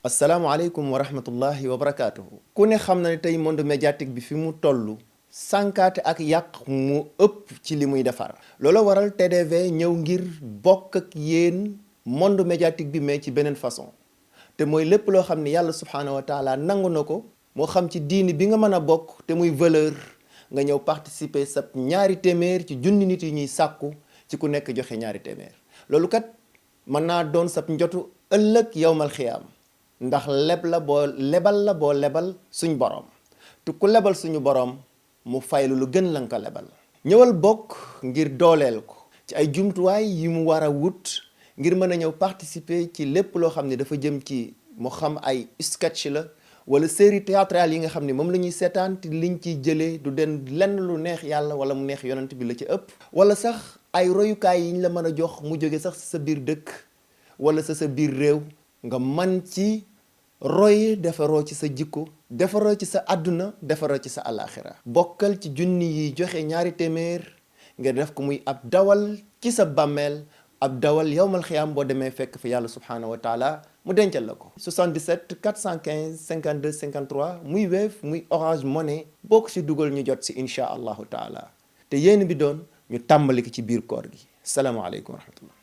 asalaamaaleykum wa rahmatullahi wa barakaatuhu. ku ne xam na ne tey monde médiatique bi fi mu toll sànkaate ak yàq mu ëpp ci li muy defar. loolu waral TDV ñëw ngir bokk ak yéen monde médiatique bi mais ci beneen façon te mooy lépp loo xam ne yàlla subhaanahu wa taala nangu na ko moo xam ci diini bi nga mën a bokk te muy valeur nga ñëw participer sa ñaari téeméer ci junni nit yi ñuy sàkku ci ku nekk joxe ñaari téeméer. loolu kat mën naa doon sa njotu ëllëg yowmal xiyaam ndax lebal lebal suñ borom te ku lebal suñu borom mu faylu lu gën la nga ko lebal. ñëwal bokk ngir dooleel ko ci ay jumtuwaay yi mu war a wut ngir mën a ñëw participer ci lépp loo xam ne dafa jëm ci mu xam ay sketch la wala série théâtrale yi nga xam ne moom la ñuy seetaan te liñ ciy jëlee du den lenn lu neex yàlla wala mu neex yonent bi la ci ëpp. wala sax ay royukaay yi ñu la mën a jox mu jóge sax sa biir dëkk wala sa biir réew nga man ci roy defaroo ci sa jikko defaroo ci sa àdduna defaroo ci sa alaxira. bokkal ci junni yi joxe ñaari téeméer nga def ko muy ab dawal ci sa bàmmeel ab dawal yowmal xiyaam boo demee fekk fi yàlla subhaanahu wa taala mu dencal la ko. 77 415 52 53 muy Wave muy Orange Money boo ko si dugal ñu jot si incha allahu taala te yéen bi doon ñu tàmbali ko ci biir koor gi salaamaaleykum wa rahmatullah.